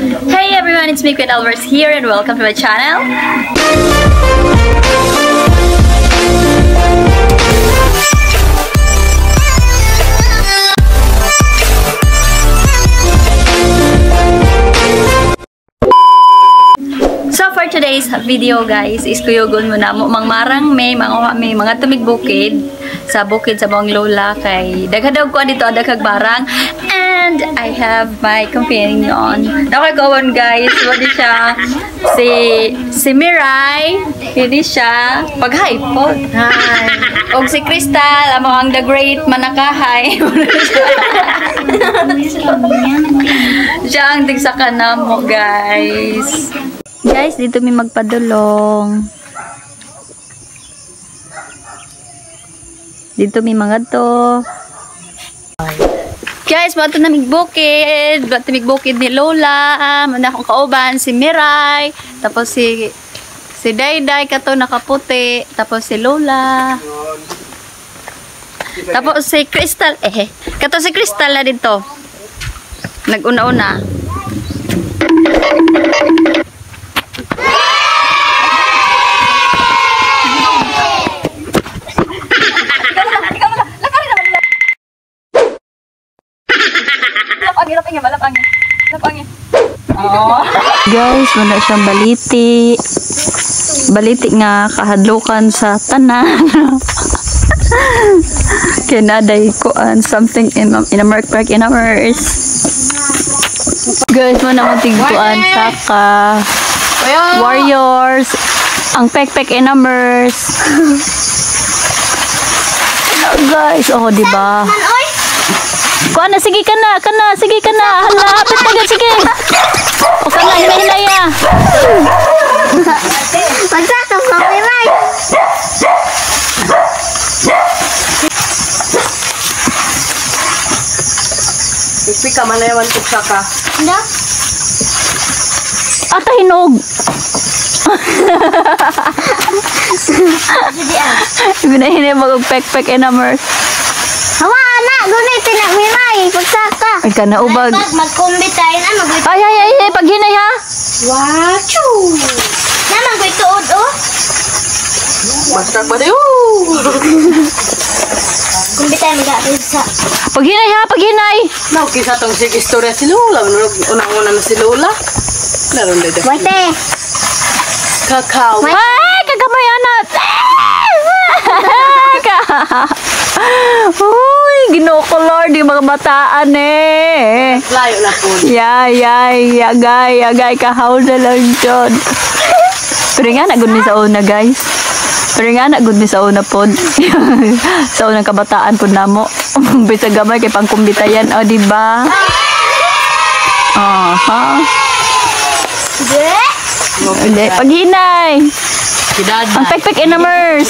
Hey everyone, it's me, Queen Alvarez here, and welcome to my channel. So for today's video guys, is kuyogon mo na mo mangmarang may manguha may mga tumig bukid sa bukid sa buong lola kay daghadaw ko dito daghag barang, and I have my companion. Nakagawan guys, wala siya si Mirai, hindi siya pag-hi po. Hi. Og si Crystal, amo ang the great manakahay. Siya ang tigsakan na mo guys. Guys, dito may magpadulong. Dito may mga to. Guys, bato na migbukid. Bato migbukid ni Lola. Muna akong kauban, si Mirai. Tapos si Dayday, kato nakaputi. Tapos si Lola. Tapos si Crystal. Kato si Crystal na dito. Nag-una-una. Guys, wala siyang baliti. Baliti nga kahadlukan sa tanan. Kaya naday kuan something in a mark park in ours. Guys, wala mo tigkuan saka warriors ang pekpek in amers. Guys, oh di ba? Kuan na, sige ka na, sige ka na. Hala, hapit na, sige. O ka na, hinay-hinay ah. Pagsaka, copyright. Ikpi ka, manayawan pagsaka. Ano? Ata, hinog. Binahinay mag-pek-pek in amers. Hawa, anak, gunay, tinamiray, pagsaka. Ay, ka na, ubag. Magkumbi tayo na, mag- Ay, ay, ay, ay, paghinay ha. Wachu! Na, mag-tuod, oh. Basta pa tayo. Kumbi tayo, mag-aapil sa... Paghinay ha, paghinay. Naukisa tong sig istorya si Lola. Unang-una na si Lola. Naroon dito. Wate! Kakao. Ay, kagamay, anak. Uy, Ginoo ko Lord, yung mga bataan eh. Layo na po. Yay, yay, yagay, yagay, kahaw na lang dyan. Pero nga, nagud mi sa una, guys. Pero nga, nagud mi sa una pod. Sa unang kabataan pod namo. Bisag gamay kay pangkumbitayan, o, di ba? Aha. Hindi, paghinay. Ang pekpek inamers.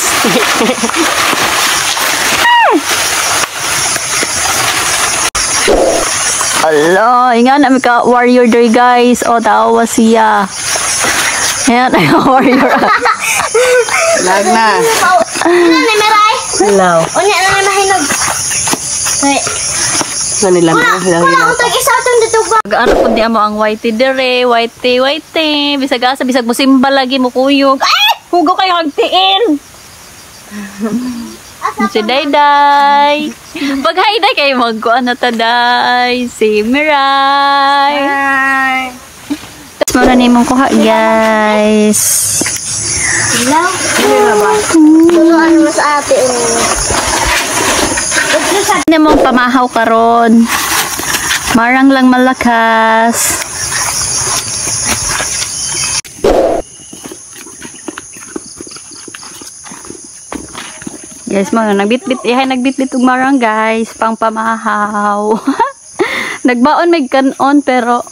Ala, inga na ka warrior there guys. O, tawa siya. Ayan, ay warrior. Lag na. Ano ni Mirai? Hello. Unya na ni mahinog. Hey. Nanila mo. Wala akong tag-isa itong dito ba? Ano po niya mo ang whitey dire, whitey, whitey. Bisag asa, bisag mo simba lagi mo kuyog. Ay! Hugo kayo ang tiin! Si Dayday. Pag-hi day kayo magkuan na taday. Si Mirai. Hi. Tapos muna ni mong kuha guys. Hello? Turuan mo sa ate. Ano mong pamahaw karon? Marang lang malakas. Guys, mga nagbitbit, ihay nagbitbit og marang guys, pang pamahaw. Nagbaon may kanon pero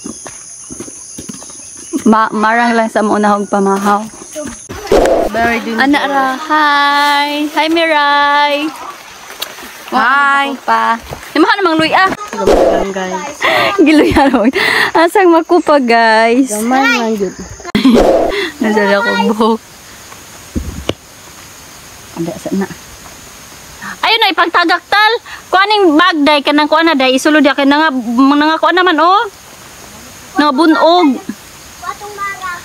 marang lang sa maunahog pamahaw. Ana ra, hi. Hi Mirai. Hi. Pa. Imahan namang luya. Gamay guys. Giluya naman. Asang makupa guys. Gamay man jud. Nasa akong buhok. Anda sa na. Ayun na ipagtagaktal. Kuaning bag day kanang kuan na day isulod ya kay nga kuan naman oh. Nabunog. Watong marang.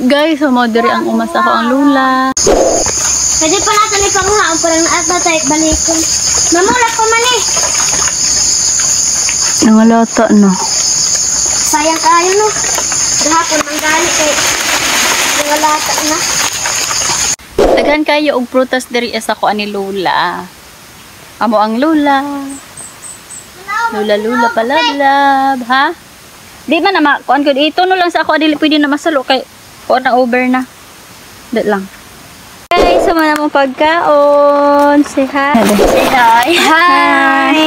Guys, so mo diri ang umas ako ang lula. Pwede pa natin ipanguhaan parang naatay balikon. Mamulak pa man eh. Nangalata no. Sayang kayo no. Gahapon manggali kay nangalata na. Daghan kayo og prutas diri sa ako ani Lola. Amo ang Lola. Lula lula palablab, ha? Di man na kuan ko ito no lang sa ako dili pwede na masalo kay kuan na over na. Di lang. Guys, sa mga mong pagkaon. Say hi. Say hi. Hi.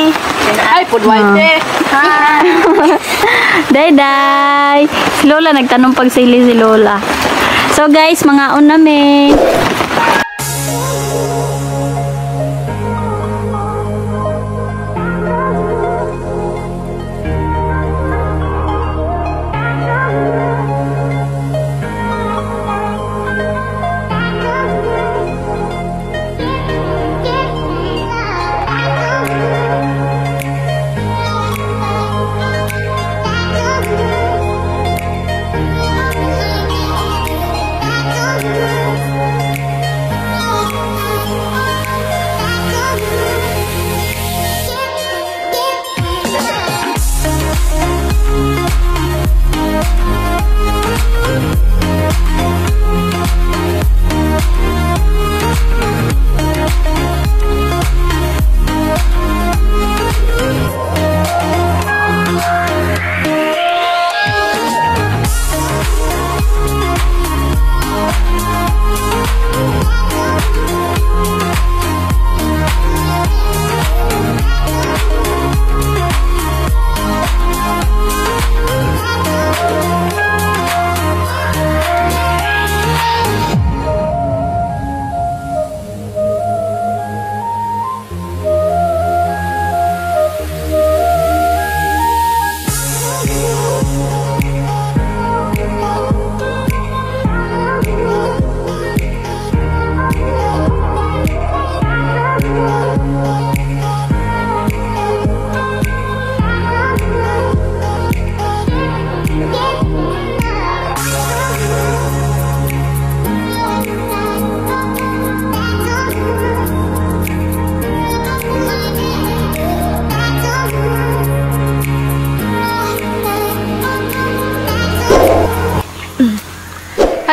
Ay, pudway te. Hi. Day day. Si Lola nagtanong pagsili si Lola. So guys, mga na mi.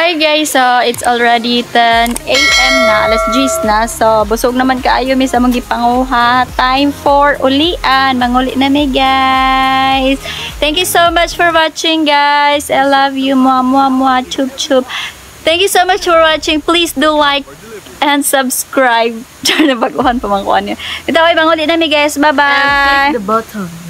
Hi guys, so it's already 10 a.m. na, alas 10 na. So busog naman kaayo mi sa among gipanguha. Time for ulian. Manguli na mi guys. Thank you so much for watching guys. I love you. Mua mua mua chup chup. Thank you so much for watching. Please do like and subscribe. Char na baguhan pa man kuan niya. Ito ay manguli na mi guys. Bye bye. Click the button.